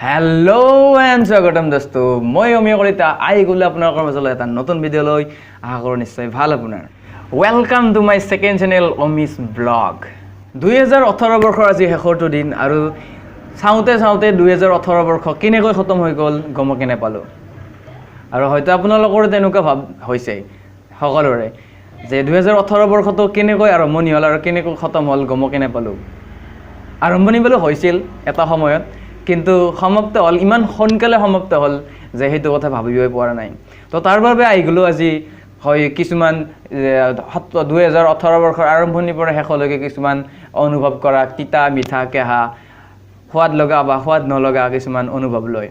Hello' and স্বাগতম দোস্তো, মই অমিয় কলিতা আহি গ'লো আপোনালোকৰ মাজলৈ এটা নতুন ভিডিঅ' লৈ। আশা কৰোঁ নিশ্চয় ভাল আপোনাৰ। Welcome to my second channel Amish blog. 2018 বৰ্ষৰ আজি শেষৰটো দিন আৰু চাওঁতে চাওঁতে 2018 বৰ্ষ কেনেকৈ খতম হৈ গ'ল গমকে নাপালোঁ। আৰু হয়তো আপোনালোকৰো তেনেকুৱা ভাৱ হৈছে সকলোৰে যে 2018 বৰ্ষটো কেনেকৈ আৰম্ভণি হ'ল আৰু কেনেকৈ খতম হ'ল গমকে নাপালোঁ। আৰম্ভণি বোলো হৈছিল এটা সময়ত, কিন্তু সমাপ্ত হ'ল ইমান সোনকালে সমাপ্ত হ'ল যে সেইটো কথা ভাবিবই পৰা নাই। তো তাৰ বাবে আহি গ'লোঁ আজি হয় কিছুমান 2018 বৰ্ষৰ আৰম্ভণিৰ পৰা শেষলৈকে কিছুমান অনুভৱ কৰা তিতা মিঠা কেহা সোৱাদ লগা বা সোৱাদ নলগা কিছুমান অনুভৱ লৈ,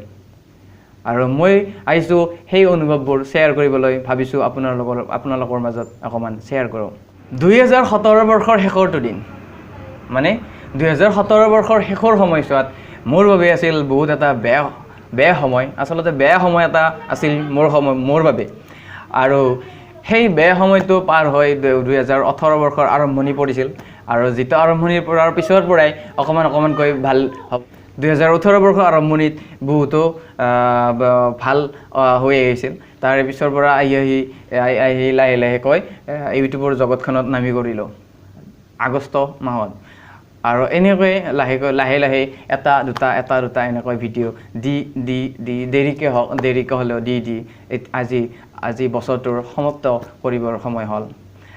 আৰু মই আহিছোঁ সেই অনুভৱবোৰ শ্বেয়াৰ কৰিবলৈ। ভাবিছোঁ আপোনালোকৰ মাজত অকণমান শ্বেয়াৰ কৰোঁ। 2017 বৰ্ষৰ শেষৰটো দিন, মানে 2017 বৰ্ষৰ শেষৰ সময়ছোৱাত মোৰ বাবে আছিল বহুত এটা বেয়া বেয়া সময়। আচলতে বেয়া সময় এটা আছিল মোৰ বাবে। আৰু সেই বেয়া সময়টো পাৰ হৈ 2018 বৰ্ষৰ আৰম্ভণি পৰিছিল। আৰু যিটো আৰম্ভণিৰ পৰাৰ পিছৰ পৰাই অকণমান অকণমানকৈ ভাল 2018 বৰ্ষৰ আৰম্ভণিত বহুতো ভাল হৈ আহিছিল। তাৰে পিছৰ পৰা আহি আহি আহি লাহে লাহেকৈ ইউটিউবৰ জগতখনত নামি পৰিলোঁ আগষ্ট মাহত। আৰু এনেকৈ লাহেকৈ লাহে লাহে এটা দুটা এটা দুটা এনেকৈ ভিডিঅ' দি দি দি দেৰিকৈ হ'লেও দি দি আজি আজি বছৰটোৰ সমাপ্ত কৰিবৰ সময় হ'ল।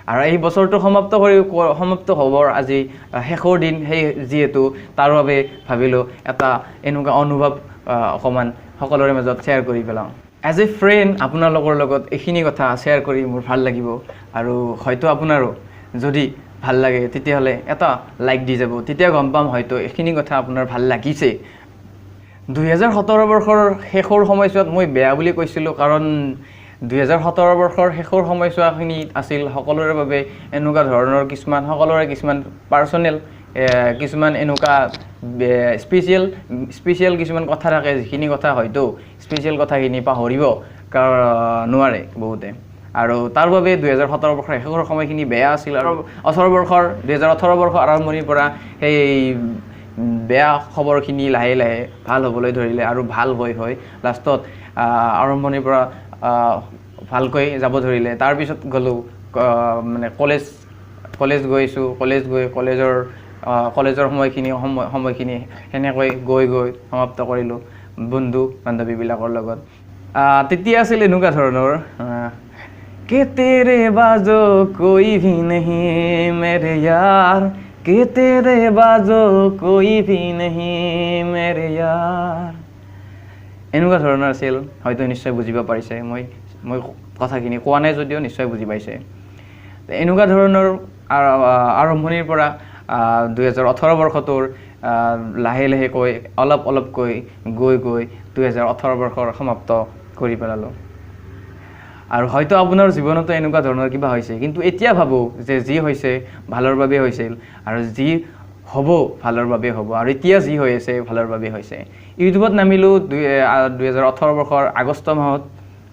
আৰু এই বছৰটো সমাপ্ত হ'বৰ আজি শেষৰ দিন, সেই যিহেতু তাৰ বাবে ভাবিলোঁ এটা এনেকুৱা অনুভৱ অকণমান সকলোৰে মাজত শ্বেয়াৰ কৰি পেলাওঁ। এজ এ ফ্ৰেণ্ড আপোনালোকৰ লগত এইখিনি কথা শ্বেয়াৰ কৰি মোৰ ভাল লাগিব। আৰু হয়তো আপোনাৰো যদি ভাল লাগে তেতিয়াহ'লে এটা লাইক দি যাব, তেতিয়া গম পাম হয়তো এইখিনি কথা আপোনাৰ ভাল লাগিছে। 2017 বৰ্ষৰ শেষৰ সময়ছোৱাত মই বেয়া বুলি কৈছিলোঁ, কাৰণ 2017 বৰ্ষৰ শেষৰ সময়ছোৱাখিনি আছিল সকলোৰে বাবে এনেকুৱা ধৰণৰ কিছুমান সকলোৰে কিছুমান পাৰ্চনেল কিছুমান এনেকুৱা স্পেচিয়েল স্পেচিয়েল কিছুমান কথা থাকে, যিখিনি কথা হয়তো স্পেচিয়েল কথাখিনি পাহৰিব নোৱাৰে বহুতে। আৰু তাৰ বাবে 2017 বৰ্ষৰ শেষৰ সময়খিনি বেয়া আছিল। আৰু 2018 বৰ্ষৰ আৰম্ভণিৰ পৰা সেই বেয়া খবৰখিনি লাহে লাহে ভাল হ'বলৈ ধৰিলে আৰু ভাল হৈ হৈ লাষ্টত আৰম্ভণিৰ পৰা ভালকৈ যাব ধৰিলে। তাৰপিছত গ'লোঁ মানে কলেজ গৈছোঁ, কলেজ গৈ কলেজৰ সময়খিনি সেনেকৈ গৈ গৈ সমাপ্ত কৰিলোঁ বন্ধু বান্ধৱীবিলাকৰ লগত। তেতিয়া আছিল এনেকুৱা ধৰণৰ के तेरे बाजो कोई भी नहीं मेरे यार, के तेरे बाजो कोई भी नहीं मेरे यार, এনেকুৱা ধৰণৰ আছিল। হয়তো নিশ্চয় বুজিব পাৰিছে, মই মই কথাখিনি কোৱা নাই যদিও নিশ্চয় বুজি পাইছে। এনেকুৱা ধৰণৰ আৰম্ভণিৰ পৰা 2018 বৰ্ষটোৰ লাহে লাহেকৈ অলপ অলপকৈ গৈ গৈ 2018 বৰ্ষৰ সমাপ্ত কৰি পেলালোঁ। আৰু হয়তো আপোনাৰ জীৱনতো এনেকুৱা ধৰণৰ কিবা হৈছে, কিন্তু এতিয়া ভাবোঁ যে যি হৈছে ভালৰ বাবে হৈছিল আৰু যি হ'ব ভালৰ বাবে হ'ব, আৰু এতিয়া যি হৈ আছে ভালৰ বাবে হৈছে। ইউটিউবত নামিলোঁ 2018 বৰ্ষৰ আগষ্ট মাহত।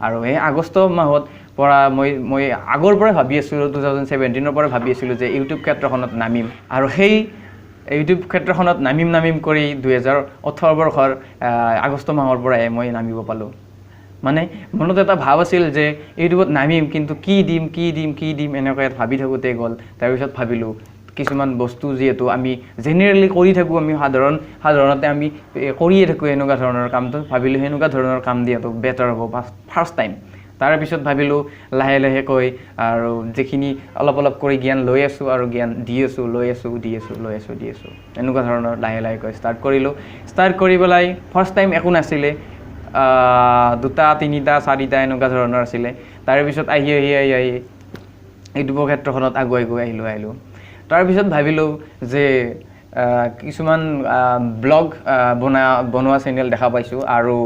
আৰু সেই আগষ্ট মাহত পৰা মই মই আগৰ পৰাই ভাবি আছিলোঁ, 2017ৰ পৰাই ভাবি আছিলোঁ যে ইউটিউব ক্ষেত্ৰখনত নামিম। আৰু সেই ইউটিউব ক্ষেত্ৰখনত নামিম নামিম কৰি 2018 বৰ্ষৰ আগষ্ট মাহৰ পৰাই মই নামিব পালোঁ। মানে মনত এটা ভাৱ আছিল যে ইউটিউবত নামিম, কিন্তু কি দিম কি দিম কি দিম এনেকৈ ভাবি থাকোঁতে গ'ল। তাৰপিছত ভাবিলোঁ কিছুমান বস্তু যিহেতু আমি জেনেৰেলি কৰি থাকোঁ, আমি সাধাৰণতে আমি কৰিয়ে থাকোঁ এনেকুৱা ধৰণৰ কামটো, ভাবিলোঁ সেনেকুৱা ধৰণৰ কাম দিয়াটো বেটাৰ হ'ব ফাৰ্ষ্ট টাইম। তাৰপিছত ভাবিলোঁ লাহে লাহেকৈ আৰু যিখিনি অলপ অলপ কৰি জ্ঞান লৈ আছোঁ আৰু জ্ঞান দি আছোঁ, লৈ আছোঁ, দি আছোঁ, লৈ আছোঁ, দি আছোঁ, এনেকুৱা ধৰণৰ লাহে লাহেকৈ ষ্টাৰ্ট কৰিলোঁ। ষ্টাৰ্ট কৰি পেলাই ফাৰ্ষ্ট টাইম একো নাছিলে, দুটা তিনিটা চাৰিটা এনেকুৱা ধৰণৰ আছিলে। তাৰে পিছত আহি আহি আহি আহি ইউটিউবৰ ক্ষেত্ৰখনত আগুৱাই গৈ আহিলোঁ। তাৰপিছত ভাবিলোঁ যে কিছুমান ব্লগ বনোৱা চেনেল দেখা পাইছোঁ আৰু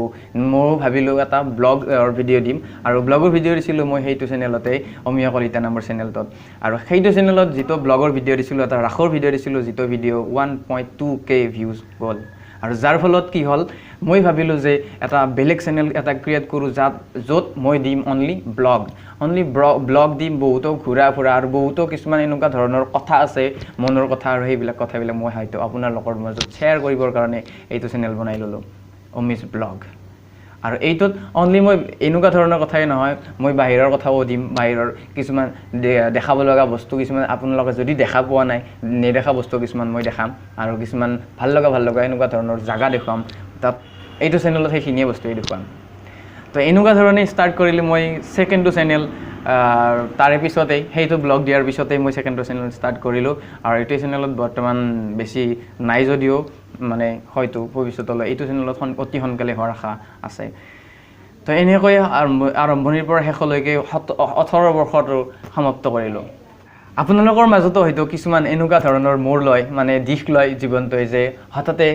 ময়ো ভাবিলোঁ এটা ব্লগৰ ভিডিঅ' দিম। আৰু ব্লগৰ ভিডিঅ' দিছিলোঁ মই সেইটো চেনেলতে, অমিয় কলিতা নামৰ চেনেলটোত। আৰু সেইটো চেনেলত যিটো ব্লগৰ ভিডিঅ' দিছিলোঁ, এটা ৰাসৰ ভিডিঅ' দিছিলোঁ, যিটো ভিডিঅ' 1.2K views গ'ল। আৰু যাৰ ফলত কি হ'ল, মই ভাবিলোঁ যে এটা বেলেগ চেনেল এটা ক্ৰিয়েট কৰোঁ য'ত মই দিম অনলি ব্লগ, অনলি ব্লগ দিম, বহুতো ঘূৰা ফুৰা আৰু বহুতো কিছুমান এনেকুৱা ধৰণৰ কথা আছে, মনৰ কথা, আৰু সেইবিলাক কথাবিলাক মই হয়তো আপোনালোকৰ মাজত শ্বেয়াৰ কৰিবৰ কাৰণে এইটো চেনেল বনাই ল'লোঁ। অমিজ ব্লগ। আৰু এইটোত অনলি মই এনেকুৱা ধৰণৰ কথাই নহয়, মই বাহিৰৰ কথাও দিম, বাহিৰৰ কিছুমান দেখাব লগা বস্তু কিছুমান আপোনালোকে যদি দেখা পোৱা নাই, নেদেখা বস্তু কিছুমান মই দেখাম, আৰু কিছুমান ভাল লগা ভাল লগা এনেকুৱা ধৰণৰ জাগা দেখুৱাম। তাত এইটো চেনেলত সেইখিনিয়ে বস্তুৱেই দেখুৱাম। তো এনেকুৱা ধৰণে ষ্টাৰ্ট কৰিলোঁ মই ছেকেণ্ডটো চেনেল। তাৰে পিছতেই সেইটো ব্লগ দিয়াৰ পিছতেই মই ছেকেণ্ডটো চেনেল ষ্টাৰ্ট কৰিলোঁ। আৰু এইটো চেনেলত বৰ্তমান বেছি নাই যদিও মানে হয়তো ভৱিষ্যতলৈ এইটো চেনেলত অতি সোনকালে হোৱাৰ আশা আছে। তো এনেকৈ আৰম্ভণিৰ পৰা শেষলৈকে 18 বৰ্ষটো সমাপ্ত কৰিলোঁ। আপোনালোকৰ মাজতো হয়তো কিছুমান এনেকুৱা ধৰণৰ মোৰ লয়, মানে দিশ লয় জীৱনটোৱে, যে হঠাতে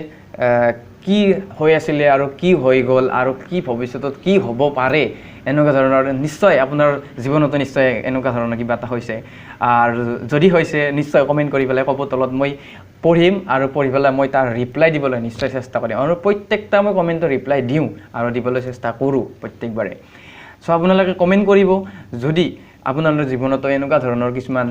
কি হৈ আছিলে আৰু কি হৈ গ'ল আৰু কি ভৱিষ্যতত কি হ'ব পাৰে, এনেকুৱা ধৰণৰ নিশ্চয় আপোনাৰ জীৱনতো নিশ্চয় এনেকুৱা ধৰণৰ কিবা এটা হৈছে। আৰু যদি হৈছে নিশ্চয় কমেণ্ট কৰি পেলাই ক'ব তলত, মই পঢ়িম আৰু পঢ়ি পেলাই মই তাৰ ৰিপ্লাই দিবলৈ নিশ্চয় চেষ্টা কৰিম। আৰু প্ৰত্যেকটা মই কমেণ্টৰ ৰিপ্লাই দিওঁ আৰু দিবলৈ চেষ্টা কৰোঁ প্ৰত্যেকবাৰে। চ' আপোনালোকে কমেণ্ট কৰিব যদি আপোনালোকৰ জীৱনতো এনেকুৱা ধৰণৰ কিছুমান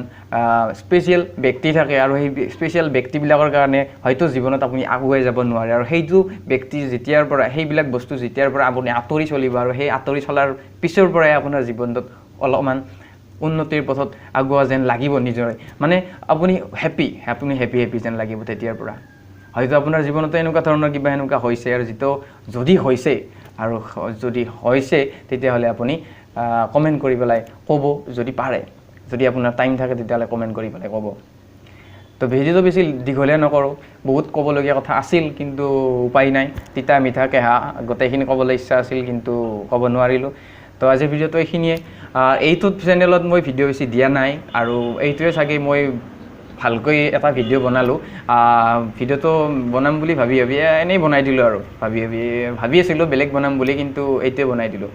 স্পেচিয়েল ব্যক্তি থাকে, আৰু সেই স্পেচিয়েল ব্যক্তিবিলাকৰ কাৰণে হয়তো জীৱনত আপুনি আগুৱাই যাব নোৱাৰে। আৰু সেইটো ব্যক্তি যেতিয়াৰ পৰা, সেইবিলাক বস্তু যেতিয়াৰ পৰা আপুনি আঁতৰি চলিব, আৰু সেই আঁতৰি চলাৰ পিছৰ পৰাই আপোনাৰ জীৱনটোত অলপমান উন্নতিৰ পথত আগুৱা যেন লাগিব নিজৰে, মানে আপুনি হেপী, আপুনি হেপী হেপী যেন লাগিব তেতিয়াৰ পৰা। হয়তো আপোনাৰ জীৱনতো এনেকুৱা ধৰণৰ কিবা এনেকুৱা হৈছে, আৰু যিটো যদি হৈছে, আৰু যদি হৈছে তেতিয়াহ'লে আপুনি কমেণ্ট কৰি পেলাই ক'ব যদি পাৰে, যদি আপোনাৰ টাইম থাকে তেতিয়াহ'লে কমেণ্ট কৰি পেলাই ক'ব। তো ভিডিঅ'টো বেছি দীঘলীয়া নকৰোঁ, বহুত ক'বলগীয়া কথা আছিল কিন্তু উপায় নাই, তিতা মিঠা কেঁহা গোটেইখিনি ক'বলৈ ইচ্ছা আছিল কিন্তু ক'ব নোৱাৰিলোঁ। তো আজিৰ ভিডিঅ'টো এইখিনিয়ে। এইটো চেনেলত মই ভিডিঅ' বেছি দিয়া নাই, আৰু এইটোৱে চাগে মই ভালকৈ এটা ভিডিঅ' বনালোঁ। ভিডিঅ'টো বনাম বুলি ভাবি ভাবি এনেই বনাই দিলোঁ, আৰু ভাবি ভাবি ভাবি আছিলোঁ বেলেগ বনাম বুলি, কিন্তু এইটোৱে বনাই দিলোঁ।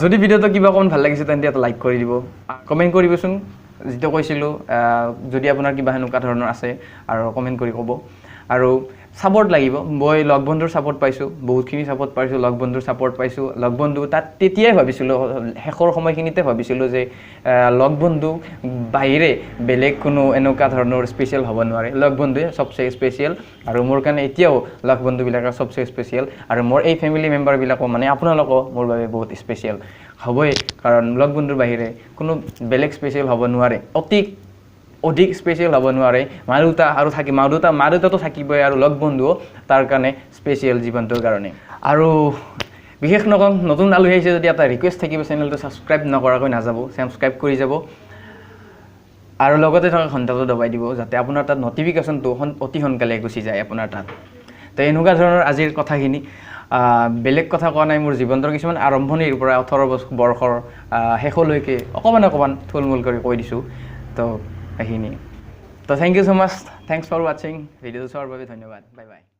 যদি ভিডিঅ'টো কিবা অকণমান ভাল লাগিছে তেন্তে এটা লাইক কৰি দিব, কমেণ্ট কৰিবচোন যিটো কৈছিলোঁ, যদি আপোনাৰ কিবা সেনেকুৱা ধৰণৰ আছে আৰু কমেণ্ট কৰি ক'ব। আৰু ছাপৰ্ট লাগিব, মই লগ বন্ধুৰ ছাপৰ্ট পাইছোঁ, বহুতখিনি ছাপৰ্ট পাইছোঁ, লগ বন্ধুৰ ছাপৰ্ট পাইছোঁ। লগ বন্ধু তাত তেতিয়াই ভাবিছিলোঁ, শেষৰ সময়খিনিতে ভাবিছিলোঁ যে লগ বন্ধু বাহিৰে বেলেগ কোনো এনেকুৱা ধৰণৰ স্পেচিয়েল হ'ব নোৱাৰে, লগ বন্ধুৱে চবচে স্পেচিয়েল। আৰু মোৰ কাৰণে এতিয়াও লগ বন্ধুবিলাকে চবচে স্পেচিয়েল, আৰু মোৰ এই ফেমিলি মেম্বাৰবিলাকো মানে আপোনালোকো মোৰ বাবে বহুত স্পেচিয়েল হ'বই, কাৰণ লগ বন্ধুৰ বাহিৰে কোনো বেলেগ স্পেচিয়েল হ'ব নোৱাৰে, অতি অধিক স্পেচিয়েল হ'ব নোৱাৰে। মা দেউতা আৰু থাকি, মা দেউতা, মা দেউতাটো থাকিবই, আৰু লগ বন্ধুও তাৰ কাৰণে স্পেচিয়েল জীৱনটোৰ কাৰণে। আৰু বিশেষ নকওঁ, নতুন আলহী আহিছে যদি এটা ৰিকুৱেষ্ট থাকিব, চেনেলটো ছাবস্ক্ৰাইব নকৰাকৈ নাযাব, ছাবস্ক্ৰাইব কৰি যাব, আৰু লগতে থকা ঘণ্টাটো দবাই দিব যাতে আপোনাৰ তাত নটিফিকেশ্যনটো অতি সোনকালে গুচি যায় আপোনাৰ তাত। তো এনেকুৱা ধৰণৰ আজিৰ কথাখিনি, বেলেগ কথা কোৱা নাই, মোৰ জীৱনটোৰ কিছুমান আৰম্ভণিৰ পৰা 18 বৰ্ষৰ শেষলৈকে অকণমান অকণমান থুলমূল কৰি কৈ দিছোঁ। তো এইখিনি। তো thank you so much, thanks for ৱাচিং, ভিডিঅ'টো চোৱাৰ বাবে ধন্যবাদ, বাই বাই।